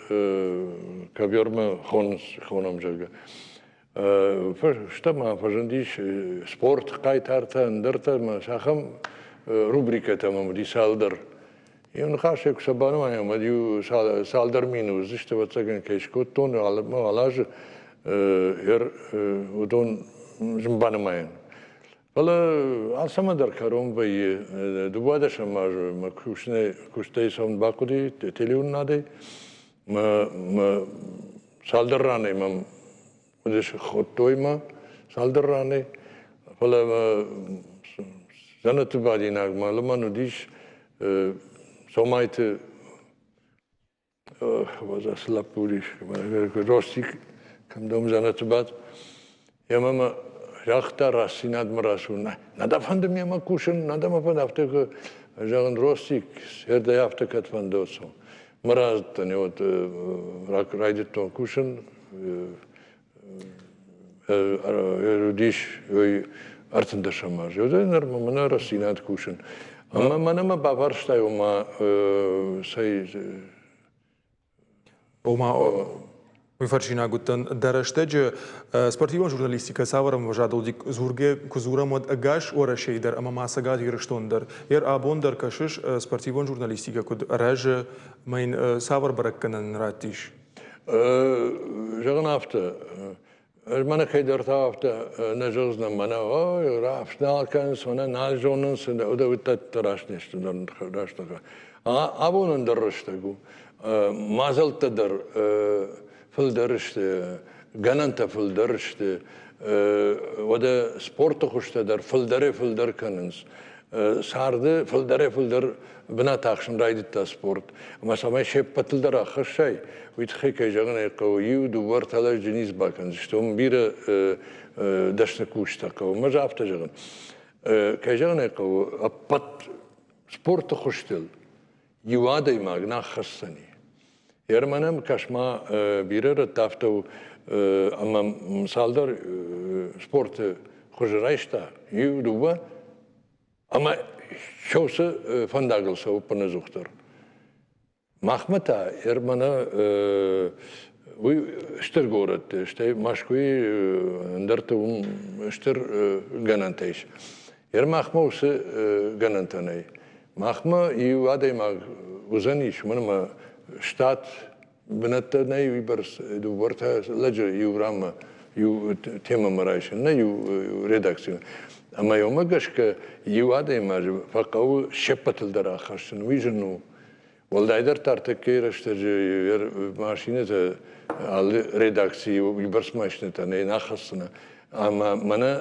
ковермӕ хонынц, хонӕм, зӕгъгӕ. Фӕстӕмӕ фӕзындис спорт хъайтартӕ, ӕндӕртӕ ӕмӕ ахӕм рубрикӕтӕ мӕм уыди цалдӕр. Иу ныхасӕй куы сӕ банымайӕм, уӕд иу цалдӕр мины уыдзысты, ӕвӕццӕгӕн, кӕй скодтон алы азы, уыдон зын банымайӕн. Фӕлӕ алцӕмӕн дӕр кӕрон вӕййы. Дыууадӕсӕм азы мӕ куыстӕй цӕуын бахъуыди телеуынынадӕй. Мӕ, мӕ цалдӕр ранӕй мӕм уыдис хуыдтой мӕ цалдӕр ранӕй. Фӕлӕ мӕ дзӕнӕты бадинаг мӕ лымӕн уыдис Цомайты Цы лӕппу уыдис, Ростик, кӕмдӕр дзӕнӕты бадт. Ӕмӕ мӕ загъта рӕстдзинадмӕ рацу. Нӕ дӕ фӕнды мемӕ кусын, нӕ дӕ мӕ фӕнды афтӕ куы зӕгъын, Ростик, зӕрдӕйӕ афтӕ кӕд фӕнды, уӕд Мӕ рацыдтӕн, уӕд райдыдтон кусын. Уыдис ӕртындӕсӕм азы. Уӕдӕй нырмӕ мӕнӕ рӕстдзинад кусын. Ӕмӕ мӕнӕ мӕ бафарстай, ома, цӕй Ома, уый фӕрсинаг уыдтӕн, дӕ рӕстӕджы спортивон журналистикӕ цавӕр ӕмвӕзадыл дзургӕ куы дзурӕм, уӕд ӕгас Уӕрӕсейы дӕр ӕмӕ ма Цӕгат Ирыстон дӕр. Ер абон дӕр кӕсыс, спортивон журналистикӕ куыд рӕзы, ӕмӕ йын цавӕр бӕрӕггӕнӕн раттис? Зӕгъын афтӕ, ӕз мӕнӕ кӕйдӕртӕ афтӕ нӕ зӕгъдзынӕн, мӕнӕ ой, раст нал кӕнынц, мӕнӕ нал зонынц, уыдӕттӕ раст не сты раст Абон ӕндӕр рӕстӕг у. Мадзӕлттӕ дӕр фылдӕр сты, гӕнӕнтӕ фылдӕр сты, уӕдӕ спорты хуызтӕ дӕр фылдӕрӕй-фылдӕр кӕнынц. Царды фылдӕрӕй-фылдӕр бынат ахсын райдыдта спорт. Ӕмӕ цӕмӕй се ппӕтыл дӕр аххӕссай, уый тыххӕй, кӕй зӕгъын ӕй хъӕуы, иу, дыууӕ, ӕртӕ лӕджы ницы бакӕндзысты. Уым бирӕ дӕсны кусджытӕ хъӕуы. Ӕмӕ афтӕ зӕгъын, кӕй зӕгъын ӕй хъӕуы, ӕппӕт спорты хуызтыл иу адӕймаг нӕ хӕсдзӕни. Ерманӕм кӕс-ма, бирӕ рӕтты афтӕ у, ӕмӕ цалдӕр спорты хуызы райста, иу, дыууӕ, ӕмӕ уыцы фӕндагыл цӕуы ӕппынӕдзухдӕр. Махмӕ та Ермана уый стыр горӕтты, стӕй Мӕскуыйы ӕндӕрты уым стыр гӕнӕнтӕ ис. Ер махмӕ уыцы гӕнӕнтӕ нӕй. Махмӕ иу адӕймаг уыдзӕнис, уымӕн ӕмӕ штат бынӕттӕ нӕй уыйбӕрц дыууӕртӕ лӕджы иу ранмӕ иу темӕмӕ райсын, нӕ иу редакцимӕ. Ӕмӕ уымӕ гӕсгӕ иу адӕймаджы фӕхъӕуы се ппӕтыл дӕр аххӕссын, уый зын у. Уӕлдайдӕр та ӕртӕккӕйы рӕстӕджы машинӕтӕ алы редакцийы уыйбӕрц машинӕтӕ нӕ нӕ хӕссынӕ. Ӕмӕ мӕнӕ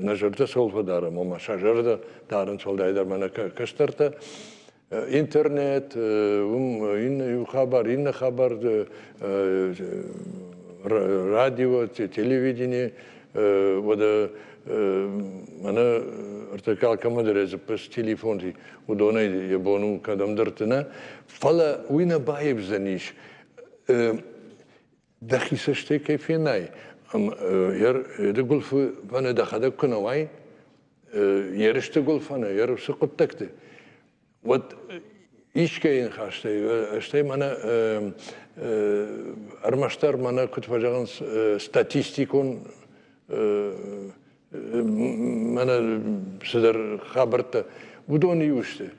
нӕ зӕрдӕ цӕуыл фӕдарӕм, ома сӕ зӕрдӕ дарынц уӕлдайдӕр мӕнӕ кӕстӕртӕ, интернет, уым иннӕ иу хабар, иннӕ хабар, радио, телевидение, уӕдӕ мӕнӕ ӕртӕккӕ алкӕмӕ дӕр йӕ дзыппы телефонти, уыдонӕй йӕ бон у кӕдӕмдӕрты нӕ, фӕлӕ уый нӕ баивдзӕнис, дӕхи цӕстӕй кӕй фенай, ӕмӕ гуылфы фӕнӕ дӕхӕдӕг куы нӕ уай, ерысты гуылфӕны, ерысы хъуыддӕгты, уӕд искӕй ныхӕстӕй, стӕй мӕнӕ ӕрмӕстдӕр мӕнӕ куыд фӕзӕгъынц, статистикон мӕнӕ цыдӕр хабӕрттӕ, уыдон иу сты.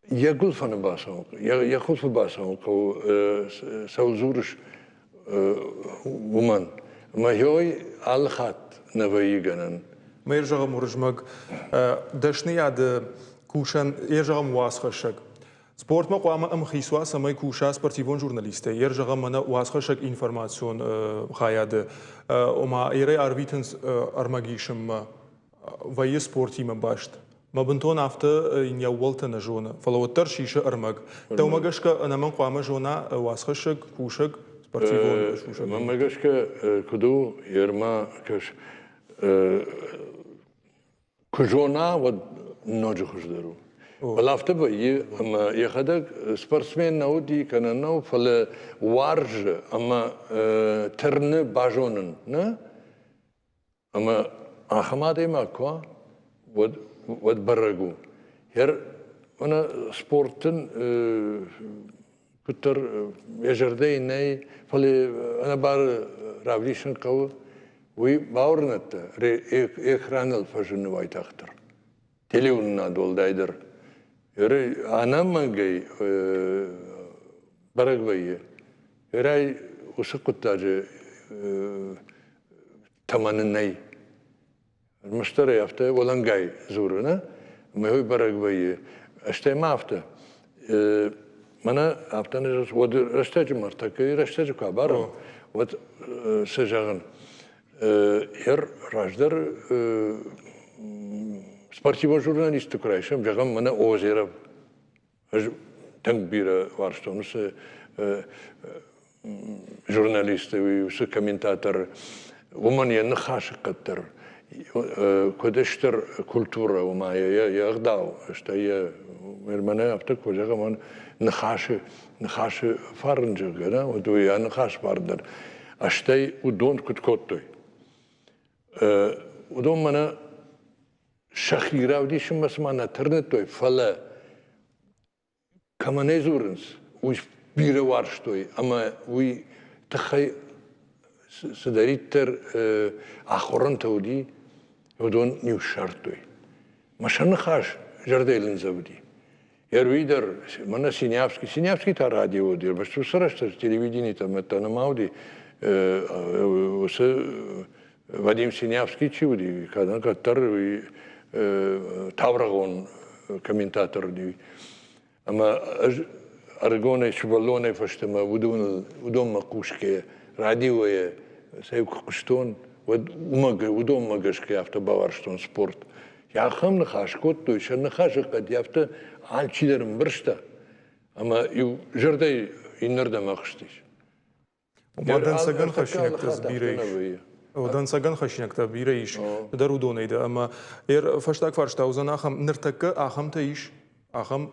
Йӕ гуылфӕны бацӕуын, йӕ хуылфы бацӕуын хъӕуы, цӕуыл дзурыс, уымӕн. Ӕмӕ гъей алы хатт нӕ вӕййы гӕнӕн. Ме зӕгъӕм, Уырызмӕг, дӕсныйады кусӕн, йе зӕгъӕм, уацхӕссӕг. Спортмӕ хъуамӕ ӕмхиц уа, цӕмӕй куса спортивон журналисттӕй. Ер зӕгъӕм, мӕнӕ уацхӕссӕг информацион хайады, ома ерӕй арвитынц ӕрмӕг исынмӕ, вӕййы спортимӕ баст. Мӕ бынтон афтӕ йын йӕ ууӕлтӕ нӕ зоны, фӕлӕ уӕддӕр сисы ӕрмӕг. Дӕумӕ гӕсгӕ ӕнӕмӕнг хъуамӕ зона уацхӕссӕг, кусӕг, спортивон сусӕг. Мӕнмӕ гӕсгӕ куыд у, ерма кӕс, куы зона, уӕд ноджы хуыздӕр у. Фӕлӕ афтӕ вӕййы, ӕмӕ йӕхӕдӕг спортсмен нӕ уыди кӕнӕ нӕу, фӕлӕ уарзы ӕмӕ тырны базонын, нӕ? Ӕмӕ ахӕм адӕймаг куы уа, уӕд, уӕд бӕрӕг у. Ер мӕнӕ спортын куыддӕр йӕ зӕрдӕйы нӕй, фӕлӕ ӕнӕбары равдисын хъӕуы, уый бауырнӕд дӕ, экраныл фӕзыны уайтагъддӕр. Телеуынынад уӕлдайдӕр. Ӕнӕмӕнгӕй бӕрӕг вӕййы. Ерӕй уыцы хъуыддаджы. тӕмӕны нӕй. Ӕрмӕстдӕр ӕй афтӕ уӕлӕнгай дзуры, нӕ? Ӕмӕ уый бӕрӕг вӕййы. Стӕй ма афтӕ, мӕнӕ афтӕ уӕд рӕстӕджы мӕртӕккӕйы рӕстӕджы куы абарӕм, уӕд цы зӕгъын, Ер раздӕр спортивон журналистты куы райсӕм, зӕгъӕм, мӕнӕ Озеров, ӕз тынг бирӕ уарзтон уыцы журналисты, уыцы комментатор, уымӕн йӕ ныхасы хъӕд дӕр куыд стыр культурӕ, ома йӕ ӕгъдау, стӕй йӕ мӕнӕ афтӕ куы зӕгъӕм, ныхасы ныхасы фарн, зӕгъгӕ, нӕ, уӕд уый йӕ ныхас фарн дӕр. Стӕй уыдон куыд кодтой? Уыдон мӕнӕ сӕхи равдисынмӕ цыма нӕ тырныдтой, фӕлӕ кӕмӕ нӕ дзурынц, уый бирӕ уарзтой ӕмӕ уый тыххӕй цыдӕриддӕр ахорӕнтӕ уыди, уыдон не ссардтой. Мӕ сӕ ныхас зӕрдӕйыл ндзӕвди. Ӕруи дӕр, мӕнӕ Синявский, Синявский та радио уыди, ӕрмӕст уыцы рӕстӕджы телевиденитӕ мӕттӕ нӕма уыди. Уыцы Вадим Синявский чи уыди, кӕдӕм кӕддӕр уый таурӕгъон комментатор уыди. Ӕмӕ ӕз ӕрыгонӕй, сывӕллонӕй фӕстӕмӕ уыдоныл, уыдонмӕ хъусгӕйӕ, радиойӕ сӕ куы хъуыстон, уӕд уымӕ, уыдонмӕ гӕсгӕ афтӕ бауарзтон спорт. Ахӕм ныхас кодтой, сӕ ныхасы хъӕд афтӕ алчидӕр ӕмбӕрста, ӕмӕ иу зӕрдӕйы иннӕрдӕм ӕхстис. Ома дӕнцӕгӕн хӕссинӕгтӕ дзы бирӕ ис. Дӕнцӕгӕн хӕссинӕгтӕ бирӕ ис дӕр уыдонӕй дӕр. Ӕмӕ фӕстаг фарста уыдзӕн ахӕм, ныртӕккӕ ахӕмтӕ ис, ахӕм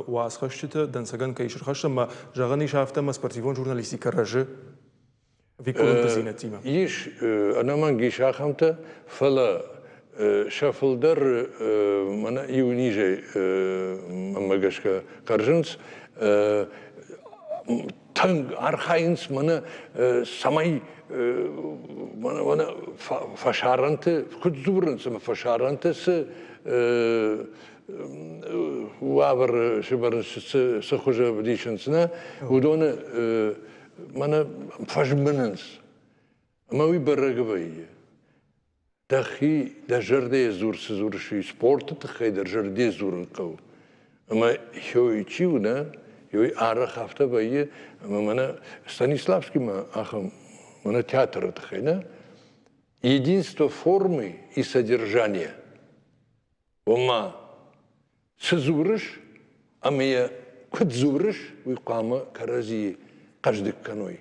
уацхӕсджытӕ дӕнцӕгӕн кӕй ис ӕрхӕссӕн ӕмӕ зӕгъӕн ис афтӕ, ӕмӕ спортивон журналистикӕ рӕзы ӕви Ис, ӕнӕмӕнг ис ахӕмтӕ, фӕлӕ сӕ фылдӕр мӕнӕ иу низӕй мӕнмӕ гӕсгӕ хъӕрзынц. Тынг архайынц мӕнӕ цӕмӕй мӕнӕ фӕсарӕнты куыд дзурынц ӕмӕ фӕсарӕнты цы уавӕр сӕвӕрынц, цы хуызы ӕвдисынц, нӕ, уыдоны мӕнӕ фӕзмынынц. Ӕмӕ уый бӕрӕг вӕййы. Дӕхи, дӕ зӕрдӕйы дзур цы дзурыс, уый спорты тыххӕй дӕр зӕрдӕйы дзурын хъӕуы. Ӕмӕ ёй чи у, нӕ, ёй арӕх афтӕ вӕййы, ӕмӕ мӕнӕ Станиславскимӕ ахӕм, мӕнӕ театры тыххӕй, нӕ, единство формы и содержания. Ома, цы дзурыс ӕмӕ йӕ куыд дзурыс, уый хъуамӕ кӕрӕдзийы хъӕздыг кӕной.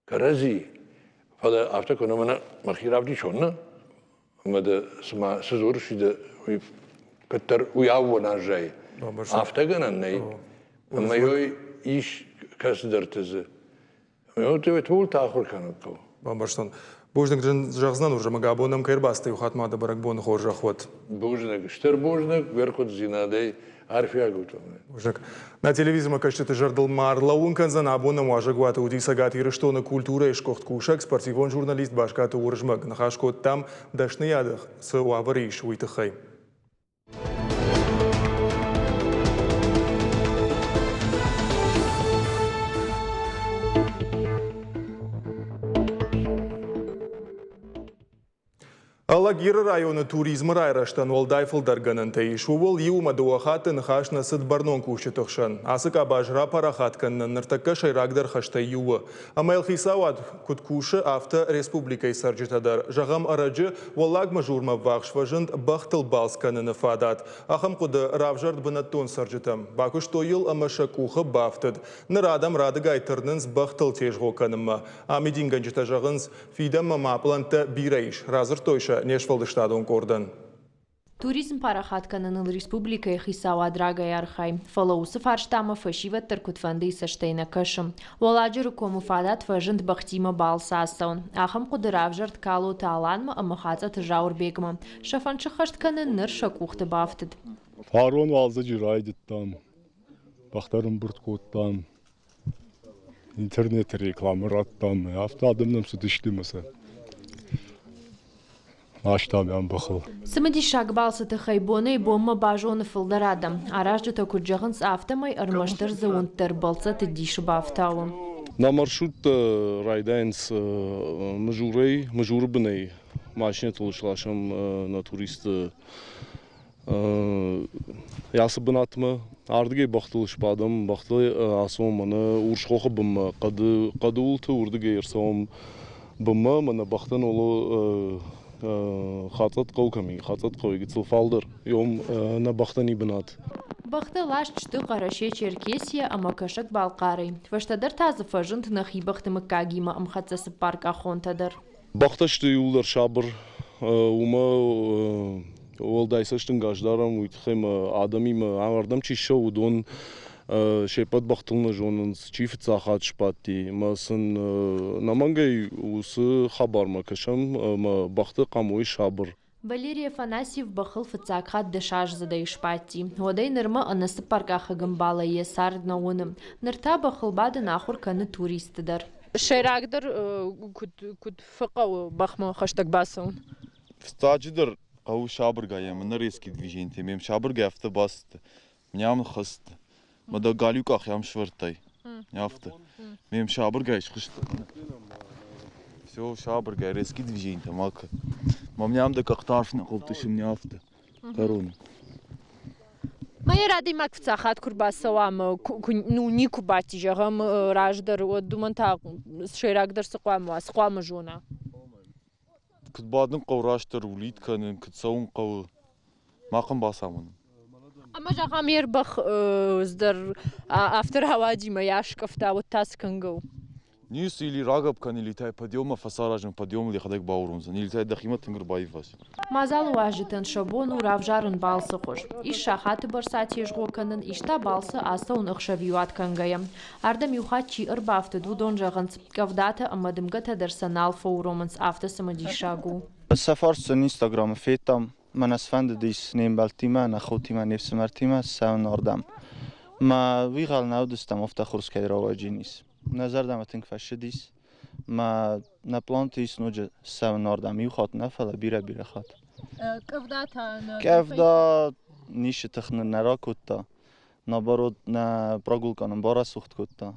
Кӕрӕдзи. Фӕлӕ афтӕ куы нӕ мӕнӕ мӕхи равдисон, нӕ? Ӕмӕ дӕ цыма цы дзурыс, уый дӕ уый кӕддӕр уый аууон аззайы. Афтӕ гӕнӕн нӕй. Ӕмӕ ис кӕцыдӕрты дзы. Ууыл та ахуыр кӕнын хъӕуы. Бамбӕрстон. Бузныг дын зӕгъдзынӕн, Уырызмӕг, абон нӕм кӕй ӕрбацыдтӕ, иу хатт ма дӕ бӕрӕгбоны хорзӕх уӕд. Бузныг, стыр бузныг, уе рхъуыдыдзинадӕй арфиаг ут. Бузныг. Нӕ телевизормӕ кӕсджыты зӕрдыл ма ӕрлӕууын кӕндзӕн, абон нӕм уазӕгуаты уыди Цӕгат Ирыстоны культурӕйы сгуыхт кусӕг, спортивон журналист Баскаты Уырызмӕг. Ныхас кодтам, дӕсныйады цы уавӕры ис, уый тыххӕй. Алагиры районы туризмы райрӕзтӕн уӕлдай фылдӕр гӕнӕнтӕ ис. Ууыл иу ӕмӕ дыууӕ хатты ныхас нӕ цыд бӕрнон кусджыты хсӕн. Ацы къабаз рапарахат кӕнынӕн ныртӕккӕ сӕйрагдӕр хӕстӕй иу у. Ӕмӕ йыл хицауад куыд кусы, афтӕ республикӕйы цӕрджытӕ дӕр. Зӕгъӕм, ӕрӕджы Уӕллаг Мызурмӕ ӕввахс фӕзынд бӕхтыл балц кӕныны фадат. Ахӕм хъуыды равзӕрд бынӕттон цӕрджытӕм. Бакуыстой йыл ӕмӕ сӕ къухы бафтыд. Ныр адӕм радыгай тырнынц бӕхтыл тезгъо кӕнынмӕ. Амидингӕнджытӕ зӕгъынц, фидӕнмӕ ма пълӕнттӕ бирӕ ис, радзырдтой сӕ не сфӕлдыстадон къордӕн. Туризм парахат кӕныныл республикӕйы хицауад рагӕй архайы, фӕлӕ уыцы фарстамӕ фӕсивӕд дӕр куыдфӕндыйы цӕстӕй нӕ кӕсы. Уӕлладжыры комы фадат фӕзынд бӕхтимӕ балцы ацӕуын. Ахӕм хъуыды равзӕрд Калоты Аланмӕ ӕмӕ Хацъӕты Зауырбегмӕ. Сӕ фӕнд сыххӕст кӕнын ныр сӕ къухты бафтыд. Фарон уалдзӕджы райдыдтам, бӕхтӕ ӕрӕмбырд кодтам, интернеты рекламӕ радтам, афтӕ адӕм нӕм цыдысты ӕмӕ сӕ ластам ӕмбӕхыл. Цымыдисаг балцы тыххӕй бонӕй-бонмӕ базоны фылдӕр адӕм. Аразджытӕ куыд зӕгъынц, афтӕмӕй ӕрмӕстдӕр дзы уынд дӕр бӕлццӕтты дисы бафтауы. Нӕ маршруттӕ райдайынц Мызурӕй, Мызуры бынӕй машинӕтыл сласӕм нӕ туристты ацы бынатмӕ. Ардыгӕй бӕхтыл сбадӕм, бӕхтыл ацӕуӕм мӕнӕ Урсхохы бынмӕ, хъӕды, хъӕды уылты уырдыгӕй ӕрцӕуӕм бынмӕ, мӕнӕ бӕхтӕн оло Хацъӕт хъӕу кӕм и, Хацъӕт хъӕуи гыццыл фалдӕр, ем нӕ бӕхтӕн и бынат. Бӕхтӕ ласт сты Хъӕрӕсе-Черкесийӕ ӕмӕ Кӕсӕг-Балхъарӕй. Фӕстӕдӕр та дзы фӕзынд нӕхи бӕхты мыггагимӕ ӕмхӕццӕ цыппаркъахонтӕ дӕр. Бӕхтӕ сты иууылдӕр сабыр, уымӕ уӕлдай цӕстӕнгас дарӕм, уый тыххӕй ма адӕмимӕ ардӕм чи ссӕуы, уыдон се ппӕт бӕхтыл нӕ зонынц, чи фыццаг хатт сбадти, ӕмӕ сын ӕнӕмӕнгӕй уыцы хабармӕ кӕсӕм ӕмӕ бӕхты хъамой сабыр. Валерий Афанасьев бӕхыл фыццаг хатт дӕсаздзыдӕй сбадти. Уӕдӕй нырмӕ ӕнӕ цыппаркъахыг ӕмбалӕй йӕ цард нӕ уыны. Ныр та бӕхыл бадын ахуыр кӕны туристты дӕр. Сӕйрагдӕр куыд, куыд фӕхъӕуы бӕхмӕ хӕстӕг бацӕуын? Фыццаджыдӕр хъӕуы сабыргай ӕмӕ нӕ резкий движениетӕ мӕм сабыргай афтӕ бацыдтӕ. Мӕ ам хӕст. Мӕ дӕ галиу къах ам сӕвӕрдтай. Афтӕ. Мӕм сабыргай схызтӕн. Все, сабыргай, резкий движениетӕ ма кӕн. Мӕ ам дӕ къӕхтӕ арф нӕ хъуыдтыс мне афтӕ. Кӕрон. Мӕ адӕймаг фыццаг хатт куы рбацӕуа ӕмӕ ну никуы бадти, зӕгъӕм, раздӕр, уӕд уымӕн та сӕйрагдӕр цы хъуамӕ уа, цы хъуамӕ зона? Куыд бадын хъӕуы растдӕр улит кӕнын, куыд цӕуын хъӕуы, махӕн бацамонын. Ӕмӕ зӕгъӕм, йе рбӕх дӕр афтӕ рауади мӕ йӕ аскъӕфта, уӕд та цы кӕнгӕ у? Ницы или рагӕпп кӕн, или та подъеммӕ фӕцаразын, подъемыл йӕхӕдӕг бауромдзӕн, или та дӕхимӕ тынг ӕрбаиваз. Мадзалы уазджытӕн сӕ бон у равзарын балцы хуыз. Ис сахаты бӕрц атезгъо кӕнын, ис та балцы ацӕуын ӕхсӕвиуат кӕнгӕйӕ. Ардӕм иу хатт чи ӕрбафтыд, уыдон зӕгъынц, къӕвдатӕ ӕмӕ дымгӕтӕ дӕр сӕ нал фӕуромынц, афтӕ цымыдисаг у. Сӕ фарс сын Инстаграмы федтам, мӕнӕ сфӕндыдис не мбӕлттимӕ, нӕ хотимӕ, не фсымӕртимӕ ссӕуын ардӕм. Мӕ уый гъӕл нӕ уыдыстӕм, афтӕ хорз кӕй рауаджин ис. Нӕ зӕрдӕмӕ тынг фӕщыдис. Мӕ нӕ планты ис ноджы ссӕуын ардӕм иу хатт нӕ, фӕлӕ бирӕ-бирӕ хатт. Къӕвда та Къӕвда ницы тых нын нӕ ракодта. Наоборот, нӕ прогулка нын барӕсугъд кодта.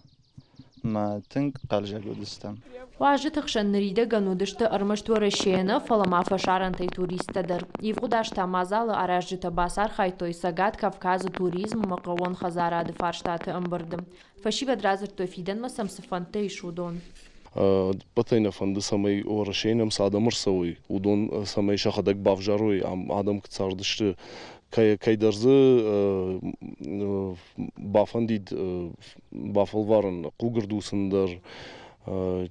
Мӕ тынг хъӕлдзӕг уыдыстӕм. Уазджыты хсӕн ныридӕгӕн уыдысты ӕрмӕст Уӕрӕсейӕ нӕ, фӕлӕ ма фӕсарӕнтӕй туристтӕ дӕр. Ивгъуыд аз та мадзалы аразджытӕ бацархайдтой Цӕгат Кавказы туризм ӕмӕ хъӕууон хӕдзарады фарстаты ӕмбырды. Фӕсивӕд радзырдтой, фидӕнмӕ сӕм цы фӕндтӕ ис, уыдон. Ӕппӕтӕй нӕ фӕнды, цӕмӕй Уӕрӕсейы нӕм цы адӕм ӕрцӕуой, уыдон цӕмӕй сӕхӕдӕг бавзарой, ам адӕм куыд цардысты, кӕйдӕр дзы бафӕндид бафӕлварын хъугырдуцын дӕр,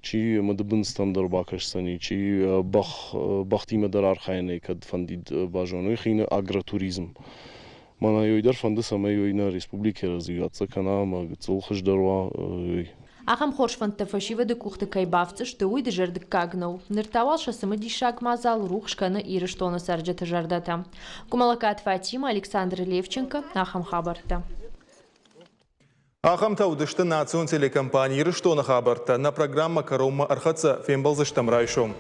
чи мыдыбындзтӕм дӕр бакӕсдзӕни, чи бӕхтимӕ дӕр архайынӕй кӕд фӕндид базоной хины агротуризм. Мӕнӕ ёй дӕр фӕнды, цӕмӕй ёй нӕ республикӕ развиваться кӕна ӕмӕ гыццыл хуыздӕр уа ёй. Ахӕм хорз фӕндтӕ фӕсивӕды къухты кӕй бафтдзысты, уый дызӕрдыггаг нӕу. Ныр та уал сӕ цымыдисаг мадзал рухс кӕны Ирыстоны цӕрджыты зӕрдӕтӕ. Къуымӕлӕгкаты Фатимӕ, Александр Левченко, ахӕм хабӕрттӕ. Ахӕмтӕ уыдысты национ телекомпани Ирыстоны хабӕрттӕ. Нӕ программӕ кӕронмӕ ӕрхӕццӕ, фембӕлдзыстӕм райсом.